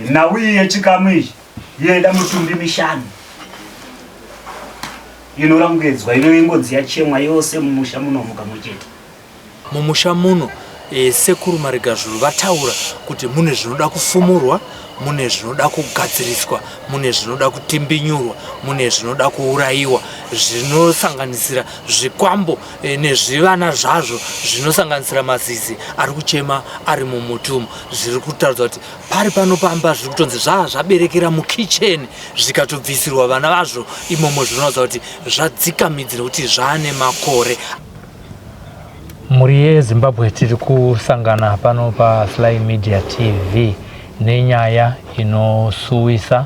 Nhau iyi yechikamu ichi yoenda mutumbi mishanu inorangedzwa inoingodzi yachemwa yose mumusha munomu kamwe chete. Mumusha muno e, sekuru Marigazvuru vataura kuti mune zvinoda kufumurwa, mune zvinoda kugadziriswa, mune zvinoda kutimbinyurwa, mune zvinoda kuurayiwa zvinosanganisira zvikwambo e, nezvivana zvazvo zvinosanganisira mazizi ari kuchema ari mumuti umu zviri kutaridza kuti pari pano pamba zviri kutonzi zvaa zvaberekera mukicheni zvikatobvisirwa vana vazvo imomo zvinoratidza kuti zvadzika midzi nekuti zvaane makore. Mhuri yeZimbabwe tiri kusangana pano paSly Media TV nenyaya inosuwisa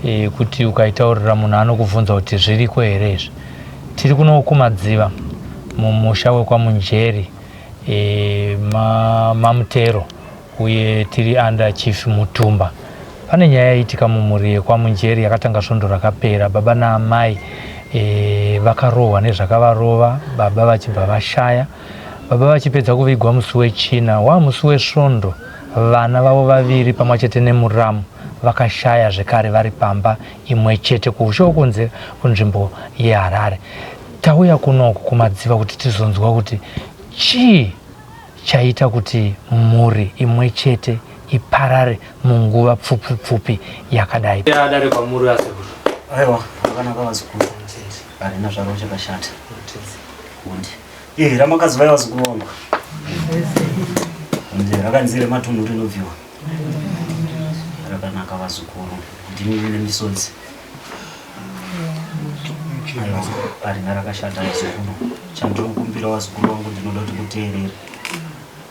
e, kuti ukaitaurira munhu anokubvunza kuti zviriko here izvi. Tiri kuno kuMadziva mumusha wekwaMunjeri e, maMutero uye tiri under Chief Mutumba. Pane nyaya yaitika mumhuri yekwaMunjeri yakatanga svondo rakapera. Baba naamai e, vakarohwa nezvakavarova, baba vachibva vashaya. Baba vachipedza kuvigwa musi weChina, waa musi weSvondo vana vavo vaviri pamwe chete nemuramu vakashaya zvekare vari pamba imwe chete kuushe wokunze kunzvimbo yeHarare. Tauya kunoku kuMadziva kuti tizonzwa kuti chii chaita kuti mhuri imwe chete iparare munguva pfupi pfupi yakadai. Dare kwamuri asekuru. Aiwa, rakanaka vazukuru. Harina zvaro chakashata. Hundi. Eh, ramakazivai vazukuru vangu. Hundi rakanzi rematunhu rinobviwa. Rakanaka vazukuru. Ndimi mune misodzi. Aiwa, harina rakashata vazukuru. Chandinokumbira vazukuru vangu ndinoda kuti muteerere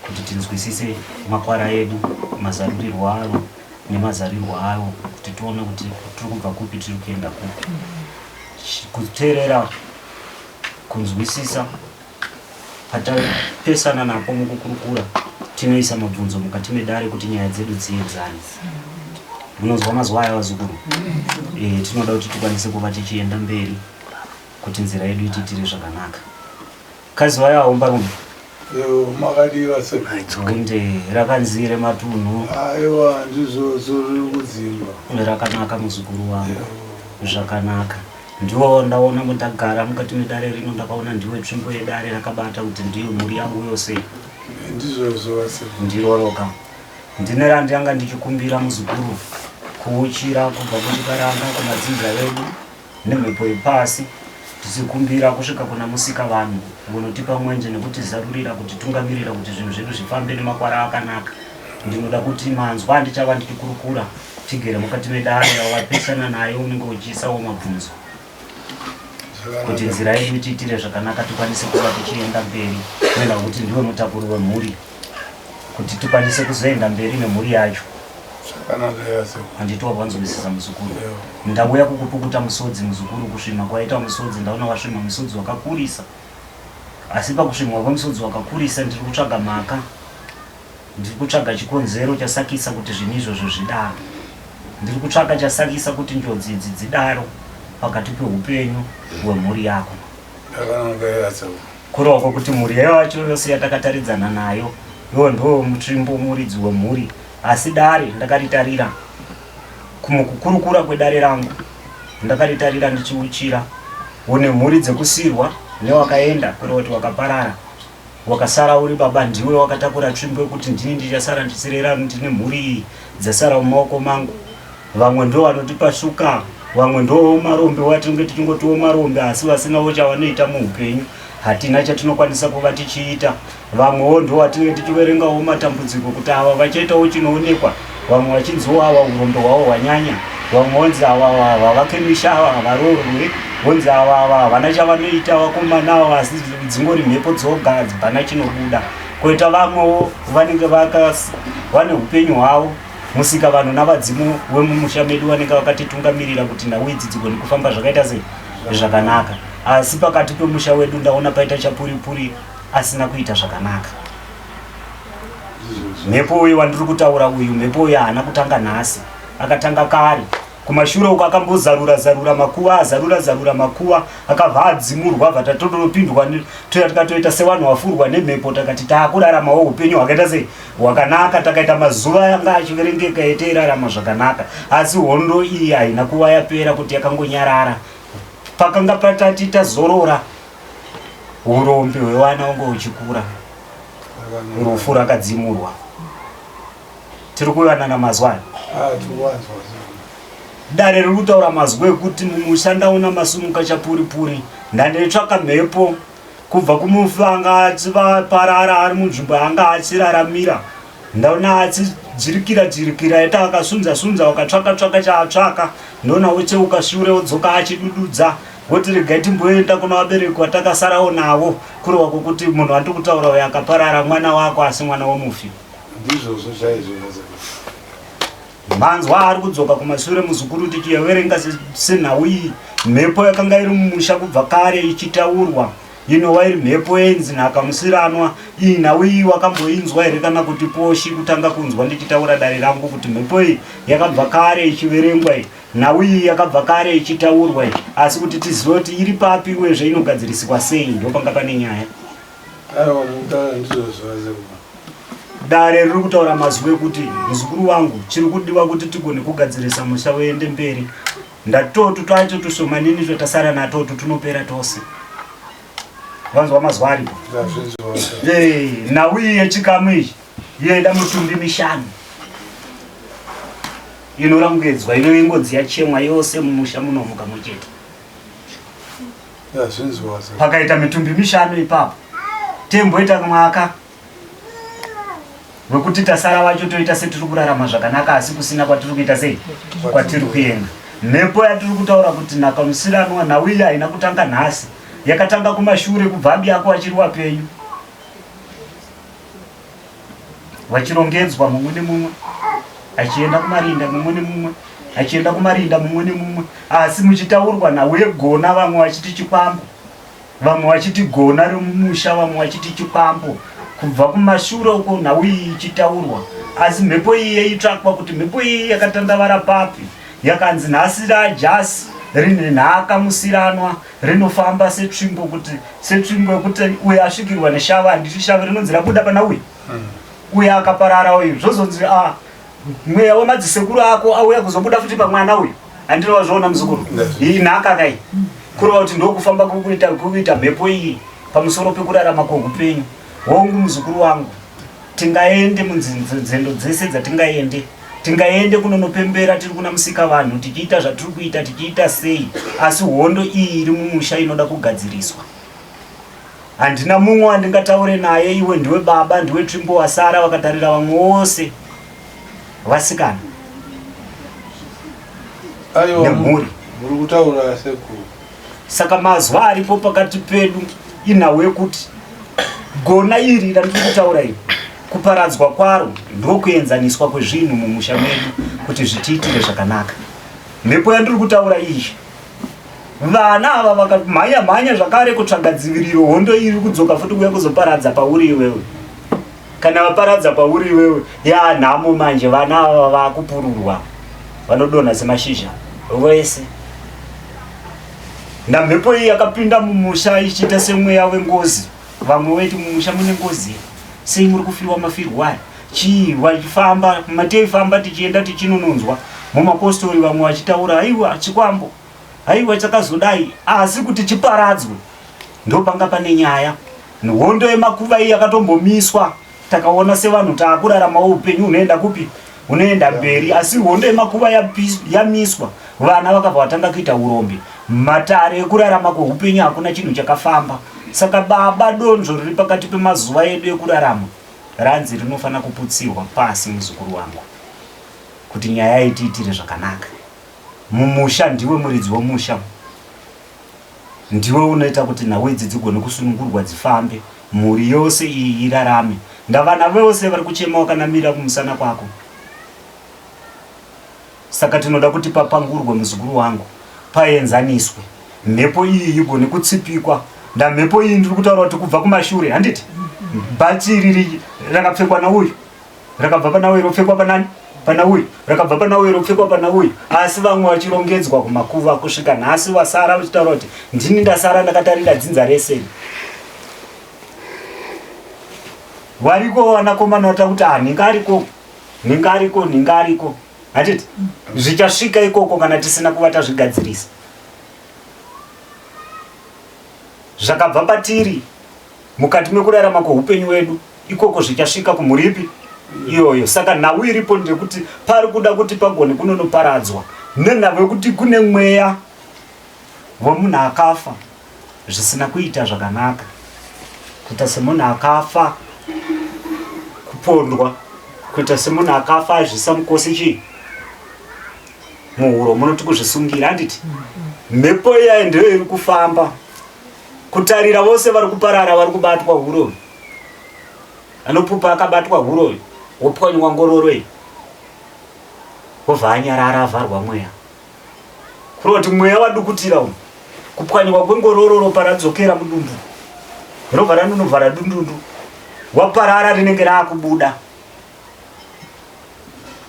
kuti tinzwisise makwara edu, mazarurirwo aro nemazarirwo ayo kuti tione kuti tiri kubva kupi tiri kuenda kupi. Kuteerera, kunzwisisa patapesana napo mukukurukura tinoisa mabvunzo mukati medare kuti nyaya dzedu dziedzane. Munonzwa mazwa aya vazukuru? E, tinoda kuti tikwanise kuva tichienda mberi kuti nzira yedu itiitire zvakanaka. Kazi vaya hombarume. Yo, makadii vasekuru? Hunde rakanzi rematunhu. Aiwa, ndizvozvo riri kudzimba. Rakanaka muzukuru wangu. Zvakanaka. Ndiwo ndaona mundagara mukati medare rino ndakaona ndiwe tsvimbo yedare rakabata kuti ndiyo mhuri yangu yose. Ndizvozvo vasekuru. Ndiroroka. Ndine randanga ndichikumbira muzukuru kuuchira kubva kuchikaranga kumadzinza vedu nemhepo yepasi tichikumbira kusvika kuna musika vanhu vonotipa mwenje nekutizarurira kutitungamirira kuti zvinhu zvedu zvifambe nemakwara akanaka. Ndinoda kuti manzwa andichava ndichikurukura tigere mukati medare wapesana naye unenge uchiisawo mabvunzo kuti nzira yedu itiitire zvakanaka tikwanise kuva tichienda mberi kuenda kuti ndiwe mutakuri wemhuri kuti tikwanise kuzoenda mberi nemhuri yacho handiti wavanzwisisa muzukuru ndauya kukupukuta musodzi muzukuru kusvima kwaita musodzi ndaona wasvima musodzi wakakurisa asi pakusvimwa kwemusodzi wakakurisa ndiri kutsvaga mhaka Ndiri kutsvaga chikonzero chasakisa kuti zvinhu izvozvo zvidaro. Ndiri kutsvaka chasakisa kuti njodzi idzi dzidaro pakati peupenyu hwemhuri yako. Kureva kwekuti mhuri yacho yose yatakataridzana nayo iwo ndiwo mutsvimbo muridzi wemhuri asi dare ndakaritarira kumukukurukura kwedare rangu ndakaritarira ndichiuchira une mhuri dzekusirwa newakaenda kureva kuti wakaparara Wakasara uri baba ndiwe wakatakura tsvimbo yekuti ndini ndichasara ndichirera ndine mhuri iyi dzasara mumaoko mangu. Vamwe ndo vanotipa shuka, vamwe ndo marombe watinenge tichingotiwo marombe asi vasinawo chavanoita muupenyu. Hatina chatinokwanisa kuva tichiita. Vamwewo ndo watinenge tichiverengawo matambudziko kuti ava vachaitawo chinoonekwa, vamwe vachinziwo ava urombe hwavo hwanyanya, vamwe vonzi ava havavake misha ava havaroorwe, vonzi ava ava havana chavanoita vakomana ava asi dzingori mhepo dzoga hapana chinobuda. Koita vamwewo vanenge vane upenyu hwavo musika vanhu navadzimu vemumusha medu vanenge vakatitungamirira kuti nhau idzi dzigone kufamba zvakaita sei zvakanaka asi pakati pemusha wedu ndaona paita chapuripuri asina kuita zvakanaka mhepo uyu wandiri kutaura uyu mhepo uyu haana kutanga nhasi akatanga kare. Kumashure uko akambozarura zarura makuva, azarura zarura makuva, akabva adzimurwa, abva tatotopindwa toya tikatoita sevanhu vafurwa nemhepo, takati taakuraramawo upenyu hwakaita sei hwakanaka. Takaita mazuva anga achiverengeka etairarama zvakanaka, asi hondo iyi haina kuva yapera kuti yakangonyarara. Pakanga patati tazorora, urombi hwevana unge uchikura, rufu rakadzimurwa. Tiri kuyanana mazwi aya. Ah, tikuwanzwa. Dare riri kutaura mazwi ekuti mumusha ndaona masumuka chapuripuri, ndandaitsvaka mhepo kubva kumufi anga achivaparara ari munzvimbo yaanga achiraramira. Ndaona achijirikira jirikira ita akasunza sunza wakatsvaka tsvaka chaatsvaka, ndoona wocheuka shure wodzoka achidududza woti regai timboenda kuna vabereki vatakasarawo navo, kureva kwokuti munhu wandiri kutaura uyo akaparara mwana wako asi mwana wemufi. Ndizvozvo chaizvo vasekuru. Manzwa ari kudzoka kumashure muzukuru tichiverenga senhau iyi. Mhepo yakanga iri mumusha kubva kare ichitaurwa inova iri mhepo yenzi nhaka musiranwa. Iyi nhau iyi wakamboinzwa here kana kuti poshi kutanga kunzwa ndichitaura dare rangu kuti mhepo iyi yakabva kare ichiverengwa iyi. Nhau iyi yakabva kare ichitaurwa iyi asi kuti tizive kuti iri papi uyezve inogadziriswa sei ndopanga pane nyaya. Aiwa mukutaura ndizvozvo vasekuru. Dare riri kutaura mazwi ekuti muzukuru wangu chiri kudiwa kuti tigone kugadzirisa musha uende mberi. Ndatotu twacho tushomanini twatasara natotu tunopera tose. Vanzwa mazwi aripo. Ndazvinzwa. Eh, nhau iyi yechikamu ichi yoenda mutumbi mishanu inorangedzwa inoingodzi yachemwa yose mumusha munomu kamwe chete. Ndazvinzwa. Pakaita mitumbi mishanu ipapo temboita mwaka wekuti tasara vacho toita setiri kurarama zvakanaka asi kusina kwatiri kuita sei kwatiri kuenda. Mhepo yatiri kutaura kuti nhaka musiranwa nhau iyi haina kutanga nhasi, yakatanga kumashure kubva abi ako achiri wapenyu, vachirongedzwa mumwe nemumwe achienda kumarinda, mumwe nemumwe achienda kumarinda, mumwe nemumwe, asi muchitaurwa nhau yegona, vamwe vachiti chikwambo, vamwe vachiti gona remumusha, vamwe vachiti chikwambo. Kubva kumashure uko nhau iyi ichitaurwa, asi mhepo iyi yaitsvakwa kuti mhepo iyi yakatandavara papi. Yakanzi nhasi rajasi rine nhaka musiranwa rinofamba setsvimbo, kuti setsvimbo yekuti uyo asvikirwa neshava, handiti shava rinonzi rabuda pana uyu uyo akaparara uyu, zvozonzi a mweya wemadzisekuru ako auya kuzobuda futi pamwana uyu. Handiti wazviona muzukuru? Iyi nhaka kai, kureva kuti ndokufamba kukuita kuita mhepo iyi pamusoro pekurarama kwohupenyu. Hongu muzukuru wangu, tingaende munzendo dzese dzatingaende, tingaende kunonopembera tiri kuna musika vanhu tichiita zvatiri kuita tichiita sei, asi hondo iyi iri mumusha inoda kugadziriswa. Handina mumwe wandingataure naye, iwe ndiwe baba, ndiwe tsvimbo wasara vakatarira vamwe vose vasikana Aiwa nemhuri. muri kutaura sekuru. Saka mazwa aripo pakati pedu inhau yekuti gona iri randiri kutaura iri kuparadzwa kwaro ndokuenzaniswa kwezvinhu mumusha medu kuti zvitiitire zvakanaka. Mhepo yandiri kutaura iyi, vana ava vakamhanya mhanya zvakare kutsvaga dziviriro, hondo iri kudzoka futi kuuya kuzoparadza pauri iwewe. Kana vaparadza pauri iwewe ya nhamo manje, vana ava vakupururwa, vanodonha semashizha vese. Ndamhepo iyi yakapinda mumusha ichiita semweya wengozi. Vamwe vaiti mumusha mune ngozi, sei muri kufirwa mafirwa aya? Chii vachifamba mateifamba tichienda tichinononzwa mumapostori vamwe vachitaura aiwa chikwambo, aiwa chakazodai, asi kuti chiparadzwe ndopanga pane nyaya. Hondo yemakuva iyi yakatombomiswa, takaona sevanhu taakuraramawo upenyu hunoenda kupi, hunoenda mberi, asi hondo yemakuva yamiswa, vana vakabva vatanga kuita urombe. Matare ekurarama kweupenyu hakuna chinhu chakafamba. Saka baba, donzvo riri pakati pemazuva edu ekurarama ranzi rinofanira kuputsirwa pasi, muzukuru wangu, kuti nyaya itiitire zvakanaka. Mumusha ndiwe muridzi wemusha, ndiwe unoita kuti nhau idzi dzigone kusunungurwa dzifambe, mhuri yose iyi irarame. Ndavana vose vari kuchema wakanamira kumusana kwako. Saka tinoda kuti papangurwe muzukuru wangu, paenzaniswe, mhepo iyi igone kutsipikwa. Ndamhepo iyi ndiri kutaura kuti kubva kumashure, handiti bhachi iri rakapfekwa nauyu rakabva pana uyu ropfekwa panani? Pana uyu, rakabva pana uyu ropfekwa pana uyu, asi vamwe vachirongedzwa kumakuva kusvika nhasi wasara uchitaura kuti ndini ndasara ndakatarira dzinza rese. Variko vanakomana vata kuti ah, nhinga ariko, nhinga ariko, nhinga ariko. Hatiti? Zvichasvika ikoko kana tisina kuva tazvigadzirisa. Zvakabva patiri mukati mekurarama kweupenyu wedu ikoko zvichasvika kumhuri ipi iyoyo. Saka nhau iripo ndekuti pari kuda kuti pagone kunonoparadzwa nenhau yekuti kune mweya wemunhu akafa zvisina kuita zvakanaka, kuita semunhu akafa kupondwa, kuita semunhu akafa azvisa mukosi chii muhuro, munoti kuzvisungira, handiti? Mhepo iyayi ndiyo iri kufamba kutarira vose vari kuparara, vari kubatwa huro, anopupa akabatwa huro, wopwanywa ngororo iyi, wobva anyarara, avharwa mweya. Kureva kuti mweya wadukutira umu, kupwanyiwa kwengororo, ropa radzokera mudumbu, robva ranonovhara dundundu, waparara, rinenge raakubuda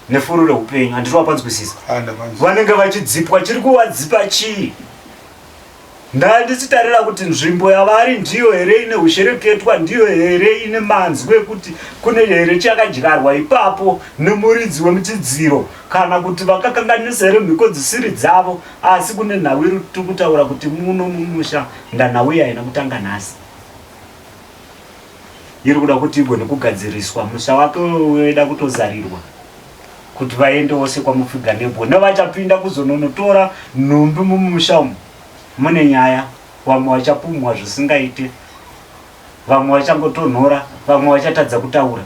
nefuru reupenyu. Handiti wapanzwisisa? Vanenge vachidzipwa, chiri kuvadzipa chii? Ndandichitarira kuti nzvimbo yavari ndiyo here ine hushereketwa, ndiyo here ine manzwi ekuti kune here chakadyarwa ipapo nemuridzi wemuchidziro, kana kuti vakakanganisa here mhiko dzisiri dzavo. Asi kune nhau iri kutaura kuti muno mumusha ndanhau iyi haina kutanga nhasi, iri kuda kuti igone kugadziriswa. Musha wake weda kutozarirwa kuti vaende vose kwamupfiga nebwo nevachapinda kuzononotora nhumbi mumusha umu mune nyaya. Vamwe vachapumhwa zvisingaite, vamwe vachangotonhora, vamwe vachatadza kutaura.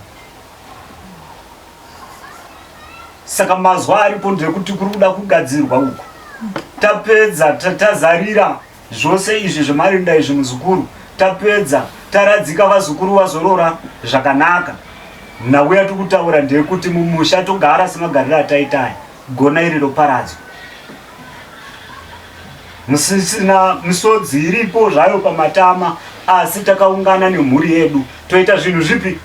Saka mazwa aripo ndekuti kuri kuda kugadzirwa uku. Tapedza tazarira zvose izvi zvemarinda izvi, muzukuru, tapedza taradzika vazukuru vazorora zvakanaka. Nhau yatiri kutaura ndeyekuti mumusha togara semagariro ataitaya, gona iri roparadzwa musisina misodzi iripo zvayo pamatama, asi takaungana nemhuri yedu toita zvinhu zvipi.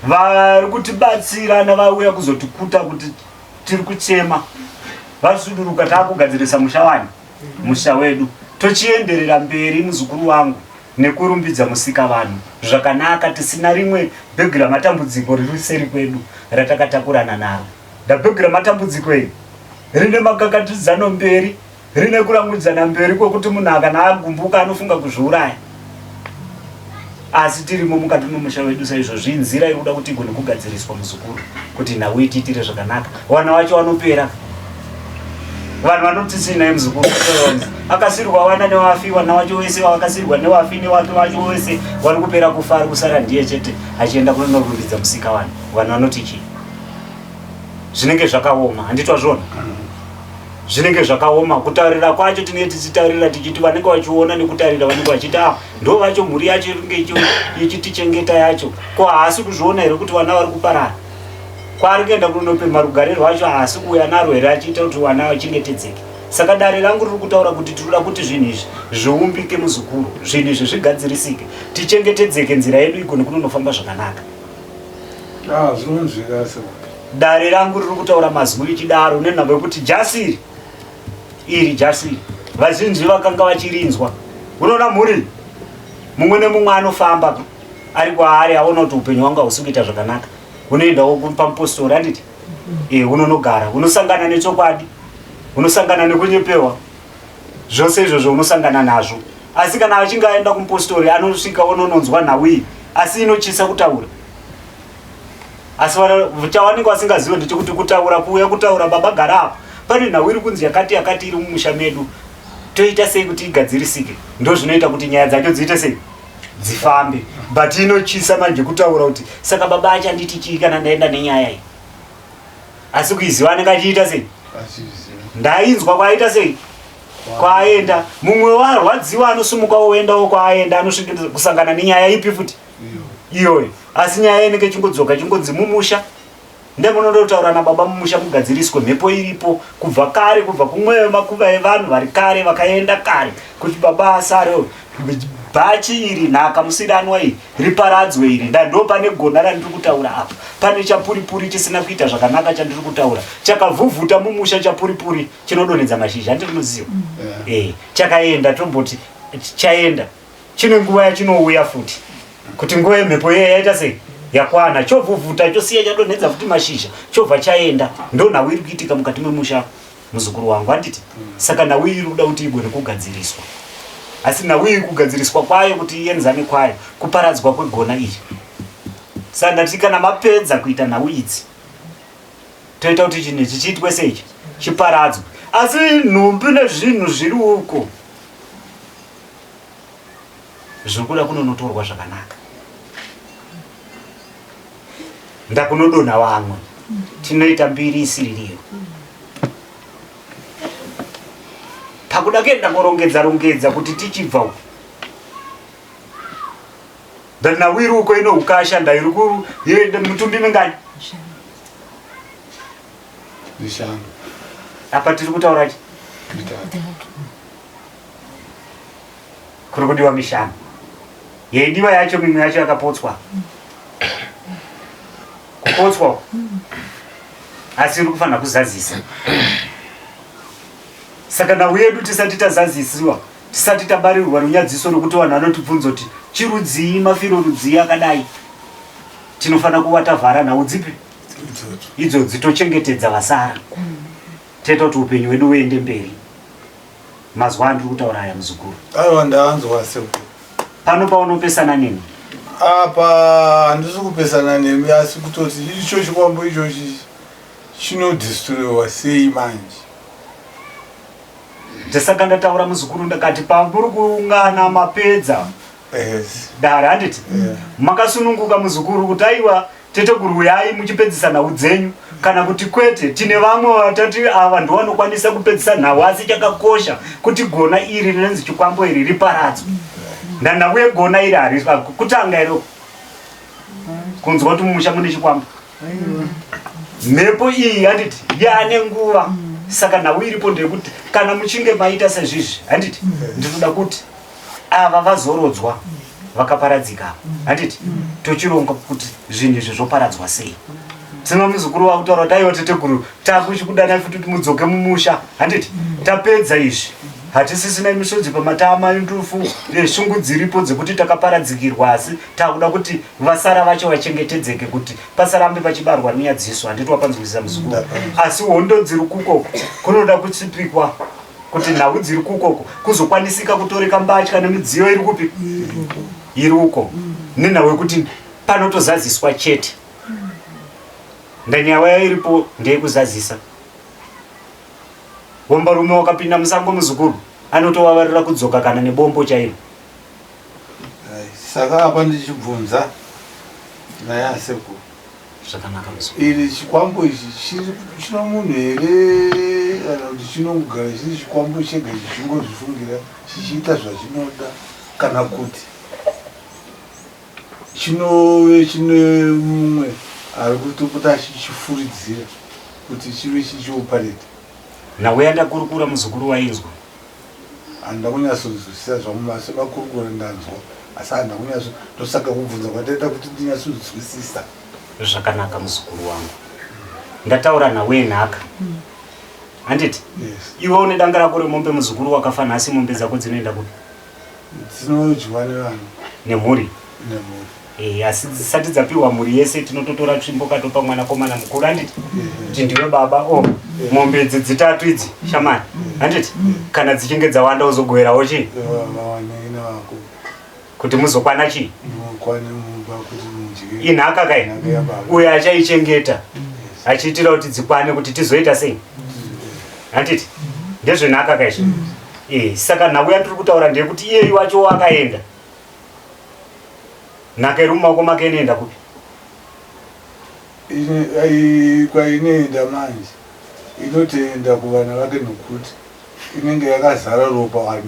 Vari kutibatsira navauya kuzotikuta kuti tiri kuchema vasuduruka, taakugadzirisa musha wani, musha wedu, tochienderera mberi, muzukuru wangu, nekurumbidza musika vanhu zvakanaka, tisina rimwe bhegi ramatambudziko riri seri kwedu ratakatakurana naro. Ndabhegi ramatambudziko iri rine makakatidzano mberi, rine kuramwidzana mberi kwekuti munhu akana agumbuka anofunga kuzviuraya, asi tirimo mukati memusha wedu saizvozvi. Inzira iri kuda kuti igone kugadziriswa, muzukuru, kuti nhau itiitire zvakanaka. Vana vacho vanopera, vanhu vanotisinai, muzukuru akasirwa vana nevafi, vana vacho vese vakasirwa nevafi, nevake vacho vese vari kupera kufa, ari kusara ndiye chete achienda kunonorumbidza musika vanhu. Vanhu vanoti chii? Zvinenge zvakaoma, handitwa zvona? Zvinenge zvakaoma. Kutaurira kwacho tinenge tichitaurira tichiti vanenge vachiona nekutarira vanenge vachiti ah, ndo vacho mhuri yacho iringe ichitichengeta yacho, ko haasi kuzviona here kuti vana vari kuparara? Kwaari kuenda kunopemha rugare rwacho haasi kuuya narwo here achiita kuti vana vachengetedzeke? Saka dare rangu riri kutaura kuti tinoda kuti zvinhu izvi zviumbike, muzukuru, zvinhu izvi zvigadzirisike, tichengetedzeke, nzira yedu igone kunonofamba zvakanaka. Ah, zvinonzwika sekuru. Dare rangu riri kutaura mazwi richidaro nenhau yekuti jasi iri iri jasi iri vazhinji vakanga vachirinzwa. Unoona mhuri mumwe nemumwe anofamba ari kwaari aona kuti upenyu hwangu hausi kuita zvakanaka, unoendawo pamupostori, handiti? E, unonogara unosangana nechokwadi, unosangana nekunyepewa, zvose izvozvo unosangana nazvo. Asi kana achinge aenda kumupostori anosvika onononzwa nhau iyi, asi inotyisa kutaura. Asi chavanenge vasingazive ndechekuti kutaura, kuuya kutaura, baba gara apa, pane nhau iri kunzi yakati yakati iri mumusha medu, toita sei kuti igadzirisike? Ndo zvinoita kuti nyaya dzacho dziite sei, dzifambe. But inotyisa manje kutaura kuti saka baba achanditi chii kana ndaenda nenyaya iyi? Asi kuiziva anenge achiita sei, ndainzwa kwaaita sei, kwaaenda. Mumwe warwadziwa anosumuka oendawo kwaaenda, anosvika kusangana nenyaya ipi futi iyoyo, asi nyaya inenge ichingodzoka ichingonzi mumusha ndemunonotaura nababa mumusha mugadziriswe. Mhepo iripo kubva kare, kubva kumwe makuva evanhu vari kare vakaenda kare, kuti baba asare. Bhachi iri nhaka musidanwa iyi riparadzwe iri ndando pane gona randiri kutaura apa pane chapuripuri chisina kuita zvakanaka chandiri kutaura chakavhuvhuta mumusha chapuripuri chinodonhedza mashizha handiri muziva mm. eh, chakaenda tomboti chaenda chine nguva yachinouya futi kuti nguva yemhepo iye yaita sei yakwana chovhuvhuta chosiya chadonhedza futi mashizha chobva chaenda ndo nhau iri kuitika mukati memusha muzukuru wangu handiti saka nhau iri kuda kuti igone kugadziriswa asi nhau iyi kugadziriswa kwayo kuti ienzane kwayo kuparadzwa kwegona iri saka ndati kana mapedza kuita nhau idzi toita kuti chinhu ichi chiitwe seichi chiparadzwe asi nhumbi nezvinhu zviri uko zviri kuda kunonotorwa zvakanaka ndakunodonha vamwe tinoita mbiri isiririyo pakuda kuenda korongedza rongedza kuti tichibva uku ndanawiri uko ino ukasha ndairi ku mutumbi mingani mishanu apa tiri kutaura chi kuri kudiwa mishanu yaidiwa yacho mimwe yacho yakapotswa kupotswa asi iri kufanira kuzazisa saka nhau yedu tisati tazazisiwa tisati tabarirwa runyadziso rwekuti vanhu vanotibvunza kuti chirudzii mafiro rudzii akadai tinofanira kuva tavhara nhau dzipi idzodzi tochengetedza vasara toita kuti upenyu hwedu huende mberi mazwa andiri kutaura aya muzukuru aiwa ndaanzwa sekuru pano paunopesana neni apa handisi kupesana nemi asi kutoti icho chikwambo ichochi chinodhisturewa sei manje ndisaka ndataura muzukuru ndakati pamuri kuungana mapedza yes. dare handiti yeah. makasununguka muzukuru kuti aiwa teteguru uyai muchipedzisa nhau dzenyu kana kuti kwete tine vamwe vatati ava ndovanokwanisa kupedzisa nhau asi chakakosha kuti gona iri rinonzi chikwambo iri riparadzwe ndanhau yegona iri hari kutanga iro kunzwa kuti mumusha mune chikwambo mhepo iyi handiti yaane nguva saka nhau iripo ndeyekuti kana muchinge maita sezvizvi handiti ndinoda kuti ava vazorodzwa vakaparadzika handiti tochironga kuti zvinhu izvi zvoparadzwa sei tino muzukuru wakutaura kuti aiwa teteguru takuchikudana futi kuti mudzoke mumusha handiti tapedza izvi hatisisina misodzi pamatama ndufu neshungu dziripo dzekuti takaparadzikirwa asi takuda kuti vasara vacho vachengetedzeke kuti pasarambe pachibarwa runyadziso handiti wapanzwisisa muzukuru asi hondo dziri kukoko kunoda kutsipikwa kuti nhau dziri kukoko kuzokwanisika kutoreka mbatya nemidziyo iri kupi iri uko nenhau yekuti panotozaziswa chete ndanyaya iripo ndeyekuzazisa wombarume wakapinda musango muzukuru anotovavarira kudzoka kana nebombo chairo saka apa ndichibvunza naye asekuru zvakanaka muzukuru iri chikwambo ichi chino munhu here kana kuti chinongogara chiri chikwambo chega chichingozvifungira chichiita zvachinoda kana kuti chinove chine mumwe ari kutopota achichifuridzira kuti chive chichiopareta nhau yandakurukura muzukuru wainzwa handina kunyatsonzwisisa zvangu asi vakurukura ndanzwa asi handina kunyatso ndosaka kubvunza kwandaita kuti ndinyatsonzwisisa zvakanaka muzukuru wangu ndataura nhau yenhaka handiti yes iwe une danga rako remombe muzukuru wakafa nhasi mombe dzako dzinoenda kupi dzinodyiwa nevanhu nemhuri nemhuri Eh, asi dzisati dzapiwa mhuri yese tinototora tsvimbo katopa mwanakomana mukuru handiti kuti ndiwe baba o oh, mombe idzi dzitatu idzi shamani handiti kana dzichinge dzawanda uzogoverawo chii vanina vako kuti muzokwana chii mukwane mumba kuti mudye inhaka kai Nhaka yababa. uyo achaichengeta achiitira kuti dzikwane kuti tizoita sei handiti ndezvenhaka kaizvi Eh, saka nhau yatiri kutaura ndeyekuti iyeyu wacho wakaenda nhaka iri mumaoko make inoenda kupi Kwainoenda manje inotoenda kuvana vake nokuti inenge yakazara ropa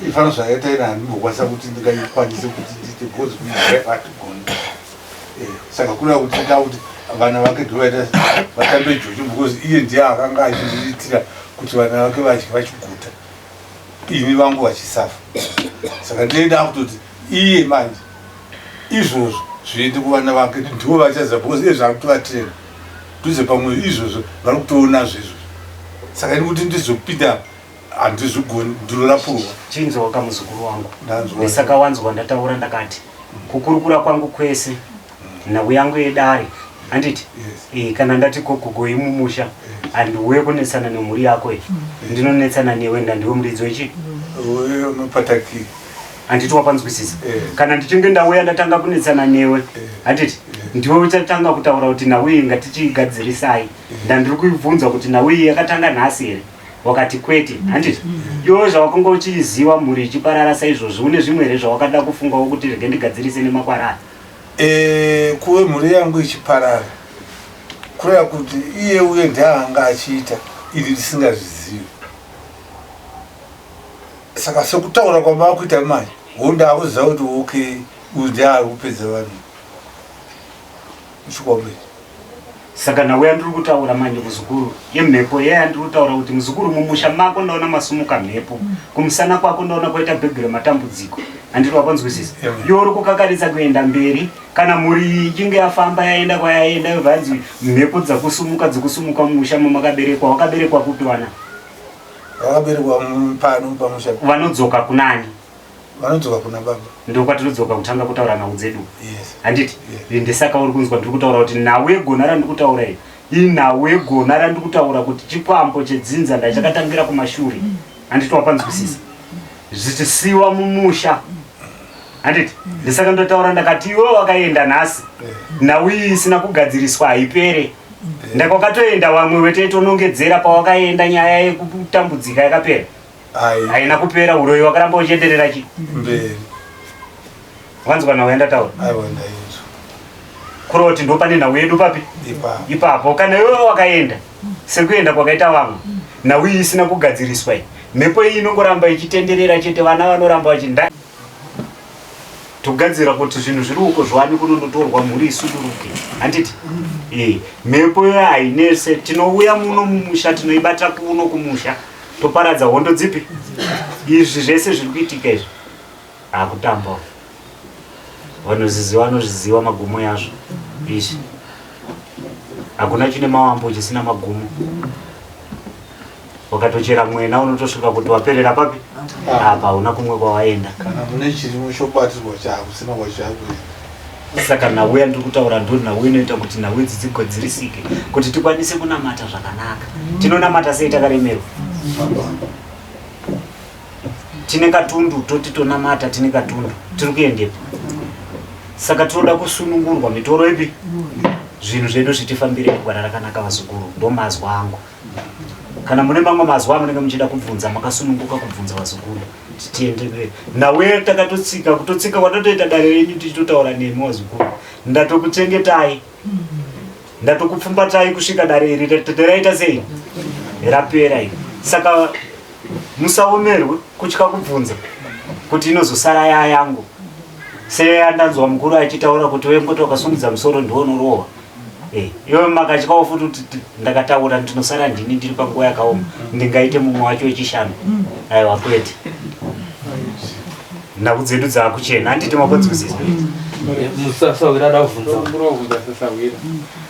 ifana zvakaita ina handimbokwanisa kuti ndingaikwanise kuti ndiite because kuidrive hatigoni eh, saka kureva kuti nda kuti vana vake ndovaita vatambe jojo because iye ndiye akanga achiriritira kuti vana vake vadye vachiguta. Ini vangu vachisafa. Saka ndinoenda kutoti iye manje izvozvo zviende kuvana vake ndivo vachaziva because iye zvakutovatirera dhuze pamwe izvozvo vari kutoona zvezvo. Saka ini kuti ndizopinda handizvigoni ndinorapurwa. Chinzwa kamuzukuru wangu. Ndanzwa. Saka wanzwa ndataura ndakati kukurukura kwangu kwese nhau yangu yedare handiti yes. E, kana ndati gogogoi mumusha handiuye kunetsana nemhuri yako iyi ndinonetsana newe ndandiwe muridzi wechi unopataki handiti wapanzwisisa eh. Kana ndichinge ndauya ndatanga kunetsana newe eh. Handiti eh. Ndiwe uchatanga kutaura kuti nhau iyi ngatichigadzirisai. Ndandiri kuibvunza kuti nhau iyi yakatanga nhasi here, wakati kwete, handiti? Iwe zvawakanga uchiziva mhuri ichiparara saizvozvi, une zvimwe here zvawakada kufungawo kuti rege ndigadzirise nemakwarara? E, kuve mhuri yangu ichiparara kureva kuti iye uye ndiaanga achiita ini ndisingazvizivi. Saka sekutaura kwamakuita manje ho ndakuziva kuti okay, uyu ndiye ari kupedza vanhu chikombe. Saka nhau yandiri kutaura manje muzukuru yemhepo iya yandiri kutaura kuti muzukuru mumusha mako ndaona masumuka mhepo, kumusana kwako ndaona kwaita bhegi rematambudziko, handiri wapanzwisisa? Iwe uri kukakaritsa kuenda mberi kana mhuri iyi ichinge yafamba yaenda kwayaenda yobva yanzi mhepo dzakusumuka dzikusumuka mumusha mamakaberekwa. Wakaberekwa kupi vana? Vakaberekwa pano pamusha. Vanodzoka kunani? Vanodzoka kuna baba. Ndokwatinodzoka kutanga kutaura nhau dzedu, handiti? Yes. Ndisaka uri kunzwa ndiri kutaura kuti nhau yegona randiri kutaura iyi inhau yegona randiri kutaura kuti chikwambo chedzinza ndachakatangira kumashure, handiti? Wapanzwisisa? Zvichisiwa mumusha, handiti? Ndisaka ndotaura ndakati iwe wakaenda nhasi, nhau iyi isina kugadziriswa haipere. Ndakwakatoenda vamwe weteitonongedzera pawakaenda, nyaya yekutambudzika yakapera? Haina kupera, uroyi wakaramba uchienderera chi mberi. Wanzwa nhau yandataura? Aiwa, ndainzwa. Kureva kuti ndo pane nhau yedu papi? Ipapo. Kana iwewe wakaenda sekuenda kwakaita vamwe, nhau iyi isina kugadziriswa iyi, mhepo iyi inongoramba ichitenderera chete, vana vanoramba vachinda togadzira kuti zvinhu zviri uko zviwane kunonotorwa, mhuri isuduruke, handiti? E, mhepo iyo hainese, tinouya muno mumusha tinoibata kuno kumusha, toparadza hondo dzipi. Izvi zvese zviri kuitika izvi hakutamba, vanozviziva vanozviziva magumo yazvo izvi. Hakuna chine mawambo chisina magumo. Wakatochera mwena unotosvika kuti waperera papi apa, hauna kumwe kwawaenda. Kana mune chirimo chobatirwa chakusina kwachakuenda. Saka nhau yandiri kutaura ndo nhau inoita kuti nhau idzi dzigadzirisike kuti tikwanise kunamata zvakanaka. Tinonamata sei takaremerwa tine katundu? Toti tonamata tine katundu, tiri kuendepi? Saka tinoda kusunungurwa mitoro ipi, zvinhu zvedu zvitifambire gwara rakanaka. Vazukuru, ndo mazwa angu. Kana mune mamwe mazwa amunenge muchida kubvunza, makasununguka kubvunza vazukuru, tiende mberi. Nawe takatotsika kutotsika kwatatoita dare renyu tichitotaura nemi vazukuru, ndatokuchengetai, ndatokupfumbatai kusvika dare iri raita sei, rapera iri. Saka musaomerwe kutya kubvunza kuti inozosara yaa yangu seyandanzwa mukuru achitaura kuti wengoti wakasumudza musoro ndiwo unorohwa. Eh, iwe makatyawo futi kuti ndakataura ndinosara ndini ndiri panguva yakaoma, ndingaite mumwe wacho wechishanu? Aiwa, kwete. Nhau dzedu dzaakuchena, handiti? Makodzwisisa? Musasahwira ada kubvunza. Ndobvunza sasahwira.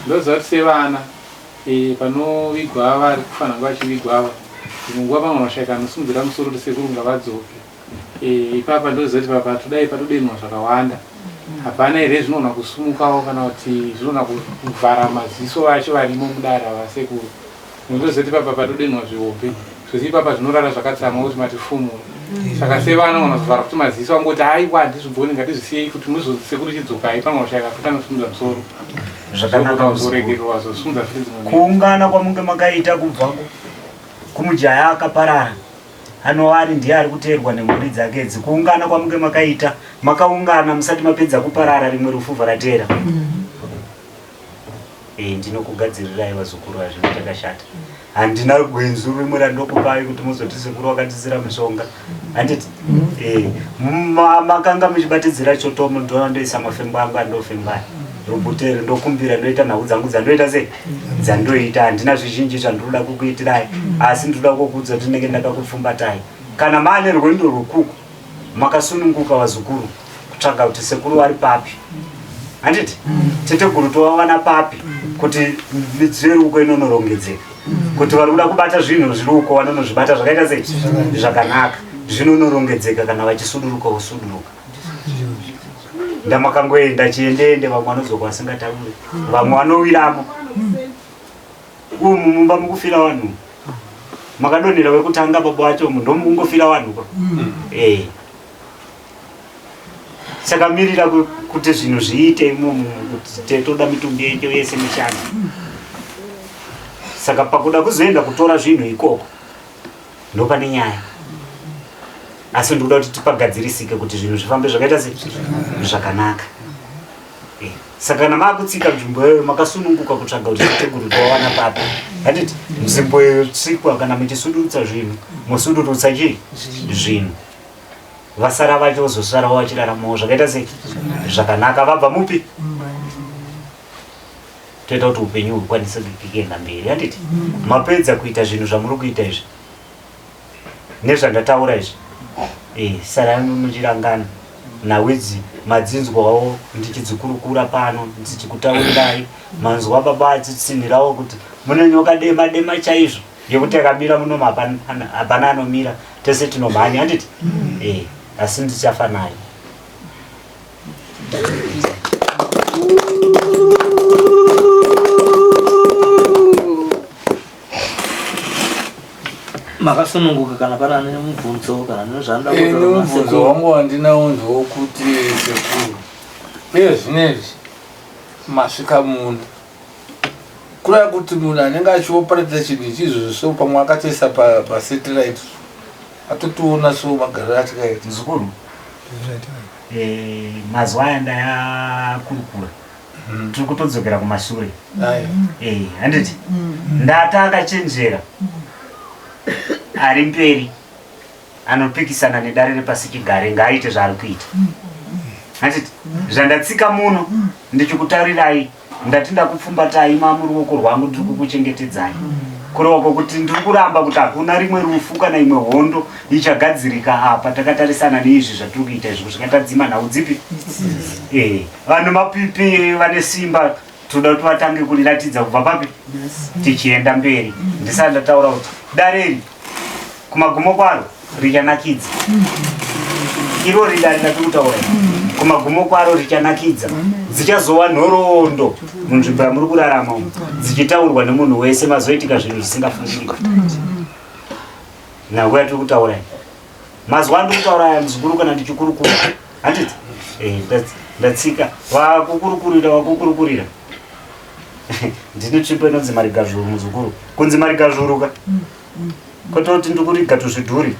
Ndoziva kuti sevana panovigwa vari kufanira kunge vachivigwa ava, dzimwe nguva pamwe vashaika anosimudzira musoro kuti sekuru ngavadzoke. Ipapa ndoziva kuti papa todai patodenwa zvakawanda. Hapana here zvinogona kusumukawo kana kuti zvinogona kuvhara maziso vacho varimo mudare ava sekuru? Ndoziva kuti papa patodenwa zvihombe zvose ipapa zvinorara zvakatsamwa kuti matifumura. Saka sevana vanozovhara kuti maziso angoti aiwa handizvigoni, ngatizvisiyei kuti muzonzi sekuru chidzokai, pamwe vashaika futi anosimudza musoro. Zvakanaka. Kuzoregererwa zosimudza futi dzimwe mhepo. Kuungana kwamunge makaita kubva kumujaya akaparara anova ari ndiye ari kuteerwa nemhuri dzake idzi, kuungana kwamunge makaita, makaungana musati mapedza kuparara, rimwe rufu rateera. E, ndinokugadzirirai vazukuru, hazvina chakashata. Handina gwenzu rimwe randokupai kuti muzoti sekuru wakatizira mishonga, handiti? E, makanga muchibatidzira chotomo, ndondoisa mafembo angu andofembaya rubutere, ndokumbira, ndoita nhau dzangu dzandoita sei dzandoita. Handina zvizhinji zvandinoda kukuitirai, asi ndinoda kukuudza kuti ndinenge ndakakupfumbatai. Kana maane rwendo rwekuku makasununguka vazukuru kutsvaga kuti sekuru vari papi handiti teteguru tovawana papi kuti midziyo iri uko inonorongedzeka kuti vari kuda kubata zvinhu zviri uko vanonozvibata zvakaita sei zvakanaka zvinonorongedzeka kana vachisuduruka vosuduruka ndamakangoenda chiendeende vamwe vanodzoka vasingatauri vamwe vanowiramo Umu mumba mukufira vanhu. Makadonhera wekutanga baba wacho ndomungofira vanhu ko. Mm. Eh. Saka mirira kuti zvinhu zviite imomo kuti toda mitumbi yedu yese mishanu. Saka pakuda kuzoenda kutora zvinhu ikoko ndopane nyaya. Asi ndikuda kuti tipagadzirisike kuti zvinhu zvifambe zvakaita sei zvakanaka. Eh, saka kana makutsika nzvimbo iyoyo makasununguka kutsvaga kuti tateguru towawana papi handiti nzvimbo iyoyo tsikwa kana muchisudurutsa zvinhu mosudurutsa chii zvinhu vasara vacho vozosarawo vachiraramawo zvakaita sei zvakanaka vabva mupi toita kuti upenyu hukwanise kuenda mberi handiti mapedza kuita zvinhu zvamuri kuita izvi Nezvandataura izvi eh, sarai muchirangana nhau idzi madzinzwawo ndichidzikurukura pano ndichikutaurirai manzwa baba achitsinhirawo kuti mune nyoka dema dema chaizvo yekuti yakamira muno hapana anomira tese tinomhanya handiti mm. eh, asi ndichafa nayo Makasununguka kana pane ane mubvunzo kana nezvaanoda Ini kutaura mubvunzo nasekuru. wangu wandinawo ndewokuti sekuru iye zvinezvi masvika muno kureva kuti munhu anenge achiopareta chinhu ichi izvozvo so pamwe akatoisa pasatellite atotiona so magariro atikaita Muzukuru, eh, mazuva aya ndayakurukura mm. tiri kutodzokera kumashure eh, handiti mm. ndata akachenjera mm. ari mberi anopikisana nedare repasichigare ngaaite zvaari kuita handiti zvandatsika muno ndichikutaurirai ndati ndakupfumbatai mamuruoko rwangu ndiri kukuchengetedzai kureva kwokuti ndiri kuramba kuti hakuna rimwe rufu kana imwe hondo ichagadzirika apa takatarisana neizvi zvatiri kuita izvi kusvika tadzima nhau dzipi eh, vanhu mapipi vane simba toda kuti vatange kuriratidza kubva papi tichienda mberi ndisati ndataura kuti dare iri kumagumo kwaro richanakidza iro ridare ratiri kutaura kumagumo kwaro richanakidza dzichazova nhoroondo munzvimbo yamuri kurarama umu dzichitaurwa nemunhu wese mazoitika zvinhu zvisingafungiriki nhau yatiri kutaura iyi mazuva andiri kutaura aya muzukuru kana ndichikurukura handiti eh, ndatsika vakukurukurira vakukurukurira ndine tsvimbo inonzi marigazvuru muzukuru kunzi marigazvuru ka kwete kuti ndikuriga tuzvidhuri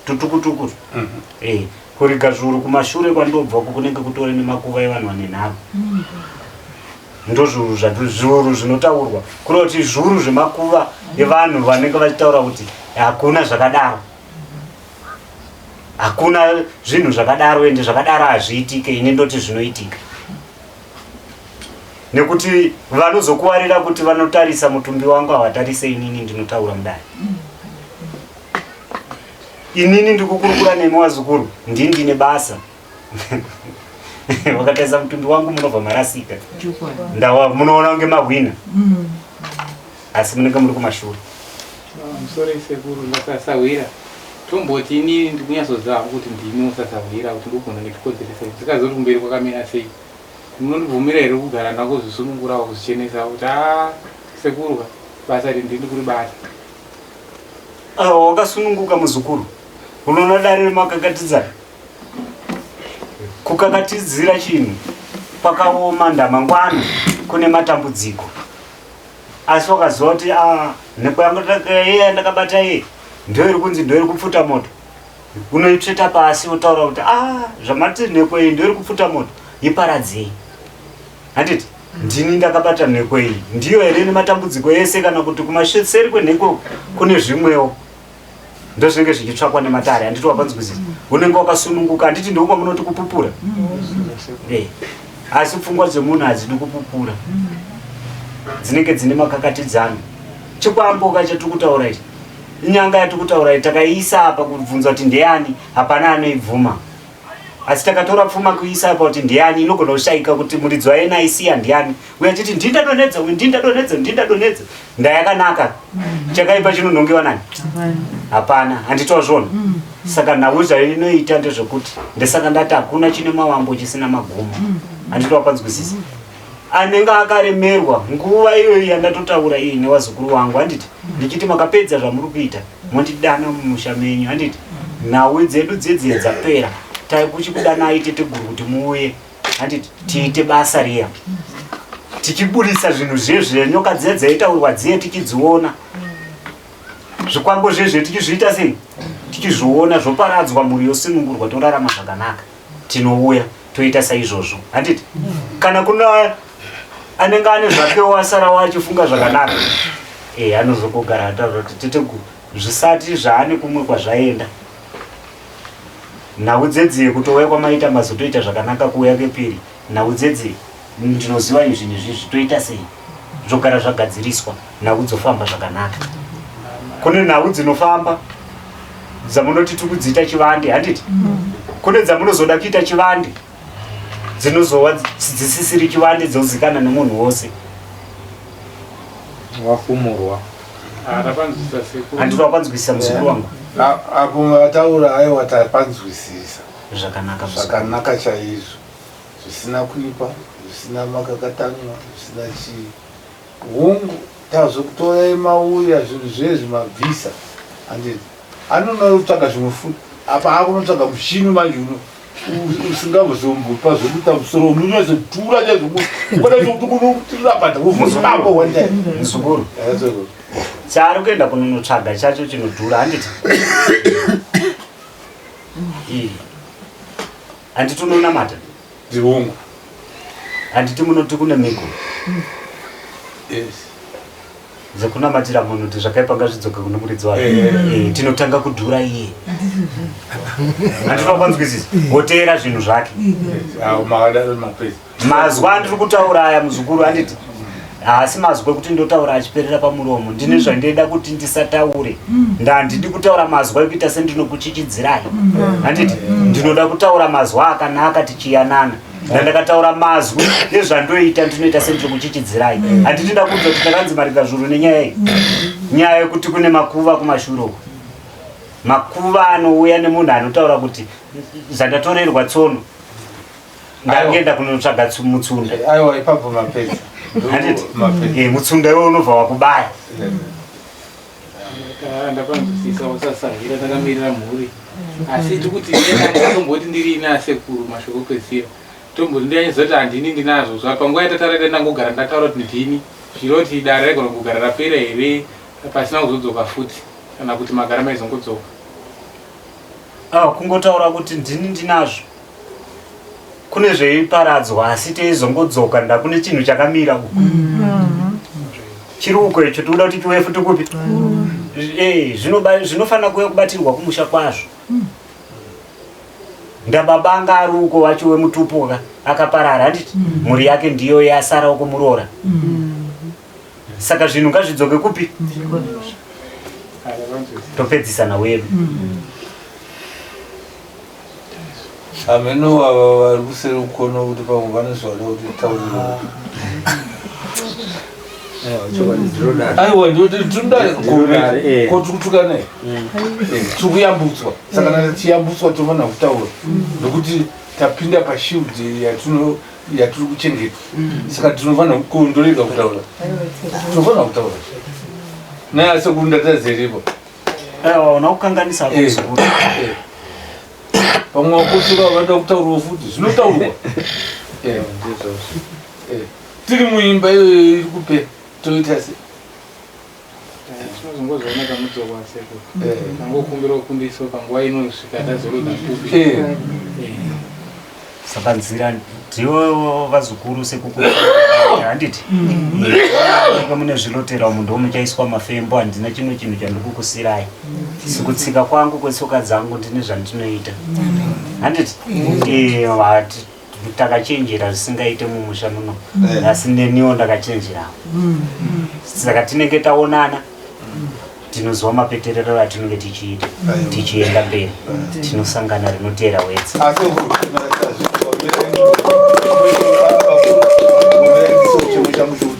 tutukutuku mm -hmm. eh, kuriga zvuru kumashure kwandobva uku kunenge kutori nemakuva evanhu vane nharo mm -hmm. ndozvuru zvuru zvinotaurwa kureva kuti zvuru zvemakuva evanhu vanenge vachitaura kuti hakuna zvakadaro hakuna zvinhu zvakadaro ende zvakadaro hazviitike ini ndoti zvinoitika nekuti vanozokuvarira kuti vanotarisa mutumbi wangu havatarise inini ndinotaura mudare inini ndikukurukura nemi wazukuru ndini ndine basa vakatarisa mutumbi wangu munobva marasika ndawa munoona kunge mahwina mm. asi munenge muri kumashure Sorry sekuru ndasasahwira tomboti inini ndikunyatsoziva hangu kuti ndini usasahwira kuti ndogona ndichikodzeresa ndikaziva kuti kumberi kwakamira sei munondibvumira here kugara ndangozvisunungurawo kuzvichenesa kuti a sekuru ka basa iri ndini kuribata ah, wakasununguka muzukuru unoona dare remakakatidzana kukakatidzira chinhu kwakaoma ndamangwana kune matambudziko asi wakaziva kuti ah, nhepo yangu ndakabata iye ndiyo iri kunzi ndiyo iri kupfuta moto unoitsveta pasi wotaura kuti ah, zvamati nhepo iyi ndiyo iri kupfuta moto iparadzei handiti ndini ndakabata nhepo iyi ndiyo here nematambudziko ese kana kuti kumaseri kwenheko kune zvimwewo ndozvinenge zvichitsvakwa nematare handiti wapanzwisisa unenge wakasununguka handiti ndokwamunoti kupupura eh, asi pfungwa dzemunhu hadzidi kupupura dzinenge dzine makakatidzano chikwambo ka chatiri kutaura ichi Nyanga yatiri kutaura iyi takaiisa apa kubvunza kuti ndeyani, hapana anoibvuma. Asi takatora pfuma kuiisa apa kuti ndeyani, inogona kushaika kuti muridzi wayo naisiya ndiyani. Uye achiti ndini ndadonhedza, uyu ndini ndadonhedza, ndini ndadonhedza. Ndayakanaka. Chakaipa chinonhongewa nani? Hapana. Handiti wazviona? Saka nhau zvainoita ndezvekuti ndesaka ndati hakuna chine mavambo chisina magumo. Handiti wapanzwisisa? Anenge akaremerwa nguva iyoyo yandatotaura iyi nevazukuru vangu, handiti? Ndichiti makapedza zvamuri kuita mondidana mumusha menyu, handiti? Nhau dzedu dzedziye dzapera, taikuchikudanai teteguru kuti muuye, handiti? Tiite basa riya tichiburitsa zvinhu zvezve nyoka dziye dzaitaurwa dziye tichidziona, zvikwambo zvezve tichizviita sei, tichizviona zvoparadzwa, mhuri yosunungurwa, torarama zvakanaka. Tinouya toita saizvozvo, handiti? Kana kuna anenge ane zvakewo asara achifunga zvakanaka, anozongogara ataura kuti teteguru zvisati zvaane kumwe kwazvaenda. Nhau dzedziye kutouya kwamaita mazotoita zvakanaka kuuya kepiri. Nhau dzedzi ndinoziva izvi nezvizvi, toita sei, zvogara zvagadziriswa, nhau dzofamba zvakanaka. Kune nhau dzinofamba dzamunoti tiri kudziita chivande, handiti? Kune dzamunozoda kuita chivande dzinozova dzisisiri chivande, dzozikana nemunhu wose. Wafumurwa. Tapanzwisisa sekuru. Handiti wapanzwisisa muzukuru wangu? Apo vataura, aiwa, tapanzwisisa. Zvakanaka muzukuru. Zvakanaka chaizvo, zvisina kuipa, zvisina makakatanwa, zvisina chii. Hungu, tazokutorai mauya, zvinhu zvezvi mabvisa, handiti? Anonotsvaga zvimwe futi apa, akunotsvaga mushini manje uno usingambozombopa zvekuita musoro unonyatsotura chaizvo, ukada kuti unotirabata one time. Muzukuru, chaari kuenda kunonotsvaga chacho chinodhura, handiti? Ii. Handiti unonamata? Ndihungu. Handiti munoti kune mhiko Yes. dzekunamatira munhu kuti zvakaipa ngazvidzoke kune muridzi wake? Tinotanga kudhura iye, handiti wapanzwisisa? Woteera zvinhu zvake. Awo makadaro mapedza. Mazwi andiri kutaura aya, muzukuru, handiti haasi mazwi ekuti ndotaura achiperera pamuromo. Ndine zvandoida kuti ndisataure. Ndandidi kutaura mazwi ekuita sendinokuchichidzirai, handiti? Ndinoda kutaura mazwi akanaka tichiyanana. Ndandakataura mazwi nezvandoita, ndinoita sendiri kuchichidzirai, handiti? Ndakuudza kuti takanzi mariga zvuru nenyaya iyi, nyaya yekuti kune makuva kumashure uku, makuva anouya nemunhu anotaura kuti zvandatorerwa tsono, ndangenda kunotsvaga mutsunda. Aiwa, ipapo mapedza. Handiti? Mapedza. Mutsunda iwe unobva wakubaya. Ndapanzwisisa, usasahira takamirira mhuri, asi tikuti tomboti ndiri ine asekuru mashoko kwezira, tomboti ndiyanyisa kuti handini ndinazvo zva panguva yatatarira, ndangogara ndataura kuti ndini, zviroti dare raigona kugara rapera here pasina kuzodzoka futi, kana kuti magara maizongodzoka? Ah, kungotaura kuti ndini ndinazvo, kune zveiparadzwa, asi teizongodzoka. Ndakune chinhu chakamira uku, chiri uko icho tikuda kuti chiuye futi kupi? Zvinofanira kuuya kubatirwa kumusha kwazvo. Ndababa anga ari uko wacho wemutupo ka akaparara, handiti? Mhuri yake ndiyo yasara uko muroora, saka zvinhu ngazvidzoke kupi? Topedzisana wedu. Hameno ava vari kuseri kukono kuti pamwe pane zvavada kuti taurira. Aiwa, ndinodare ko tikutukane, tiri kuyambutswa, saka kana tichiyambutswa tinofanira kutaura nokuti tapinda pashield yatino yatiri kuchengeta, saka tinofanira kundorega kutaura, tinofanira kutaura naye sekuru ndatazeripo. Aiwa, una kukanganisa hako, muzukuru. Pamwe vakotsura vanoda kutaurawo futi, zvinotaurwa. Tiri muimba iyoyo iri kupera, toita se Tinozongozoona kamudzoka asekuru. Tangokumbira kundiso panguva inosvika tazorodza kupi. Saka nzira ndiwo vazukuru sekukuru, handiti? Inge mune zvilotera umu, ndo muchaiswa mafembo. Handina chimwe chinhu chandikukusirai sekutsika kwangu kwetsoka dzangu, ndine zvandinoita, handiti? Takachenjera zvisingaite mumusha muno, asi neniwo ndakachenjerawo, saka tinenge taonana. Tinoziva mapeterero atinenge tichiita tichienda mberi. Tinosangana rinoteera wedza.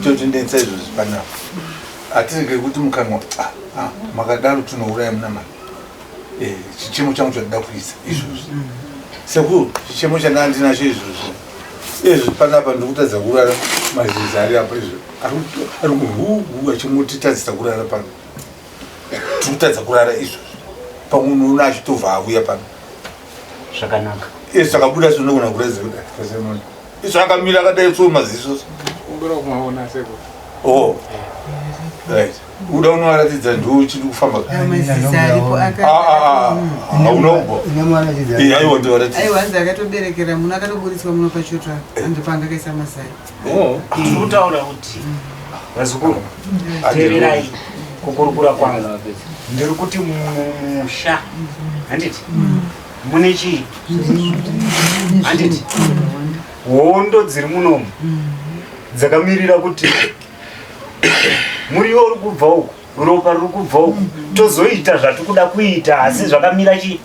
Chotindetsa izvozvi panapa hatirege kuti mukanwa ah, ah, makadaro tinouraya munamai eh, chichemo changu chandida kuisa izvozvi sekuru chichemo chandaa ndinacho izvozvi izvi panapa ndikutadza kurara mazizi ari apa izvo ari kuhuhu achingotitadzisa kurara pano tikutadza kurara izvozvi pamwe unoona achitobva avuya pano zvakanaka izvi zvakabuda zvinogona kuratidza kuti asemoni izvo akamira akadai so maziso oh right uda unovaratidza ndiwo uchiri kufamba hauna kubva aiwa ndivaratidza aiwa hanzi akatoberekera muno akatoburitswa muno pachoto hanzi panga akaisa mazai oh. tiri kutaura kuti vazukuru teererai kukurukura kwangu ndiri kuti musha handiti mune chii handiti hondo dziri munomu dzakamirira kuti muriwo uri kubva uku ropa riri kubva uku tozoita zvatikuda kuita asi zvakamira chii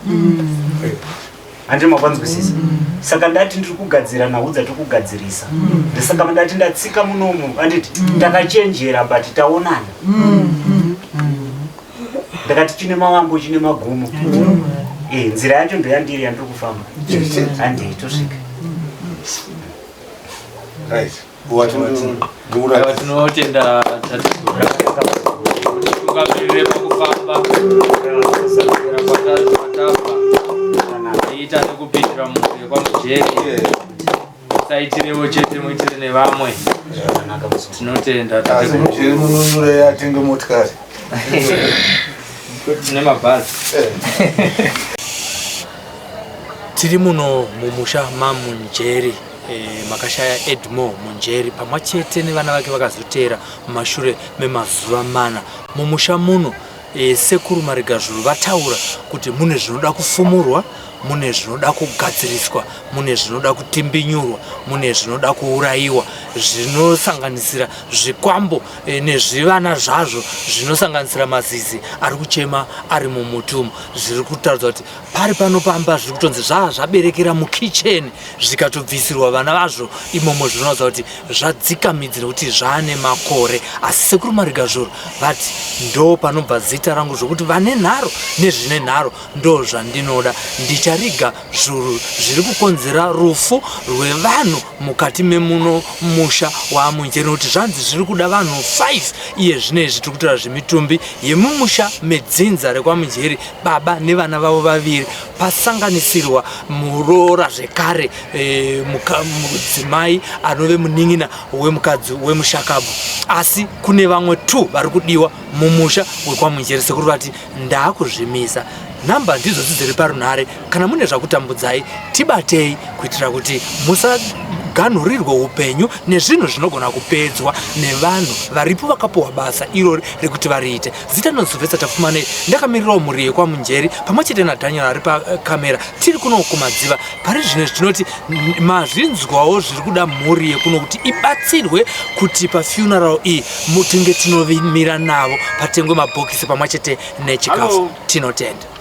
handiri makwanzwisisa saka ndati ndiri kugadzira nhau dzatiri kugadzirisa ndisaka ndati ndatsika munomu anditi takachenjera but taonana ndakati chine mavambo chine magumo eh, nzira yacho ndoyandiri yandiri kufamba handei tosvika right Aiwa tinotenda tategura tungamirire pakufamba kusvikira kwatabva tiita nekupindira mumhuri yekwamujeri musaitirewo chete muitire nevamwe tinotenda asi mujeri munonure atenge motikari tine mabhazi tiri muno mumusha mamunjeri e, makashaya Edmore Munjeri pamwe chete nevana vake vakazoteera mumashure memazuva mana mumusha muno. E, sekuru Marigazvuru vataura kuti mune zvinoda kufumurwa, mune zvinoda kugadziriswa, mune zvinoda kutimbinyurwa, mune zvinoda kuurayiwa zvinosanganisira zvikwambo e, nezvivana zvazvo zvinosanganisira mazizi ari kuchema ari mumuti umu zviri kutaridza kuti pari pano pamba zviri kutonzi zvaa zvaberekera mukicheni zvikatobvisirwa vana vazvo imomo zvinoratidza kuti zvadzika midzi nekuti zvaane makore asi sekuru marigazvoro vati ndo panobva zita rangu zvokuti vane nharo nezvine nharo ndo zvandinoda ndichariga zvuru zviri kukonzera rufu rwevanhu mukati memuno musha waamunjeri nokuti zvanzi zviri kuda vanhu 5 iye zvino izvi tiri kutora zvemitumbi yemumusha medzinza rekwamunjeri baba nevana vavo vaviri pasanganisirwa muroora zvekare e, mudzimai anove munin'ina wemukadzi wemushakabvu asi kune vamwe 2 vari kudiwa mumusha wekwamunjeri sekuru vati ndakuzvimisa nhamba ndidzo dzidziri parunhare kana mune zvakutambudzai tibatei kuitira kuti musaganhurirwe upenyu nezvinhu zvinogona kupedzwa nevanhu varipo vakapuwa basa irori rekuti variite zita rinonzi Tapfumanei ndakamirirawo mhuri yekwamunjeri pamwe chete nadaniel ari pakamera tiri kuno kumadziva pari zvino izvi tinoti mazvinzwawo zviri kuda mhuri yekuno kuti ibatsirwe kuti pafuneral iyi mutinge tinovimira navo patengwe mabhokisi pamwe chete nechikafu tinotenda.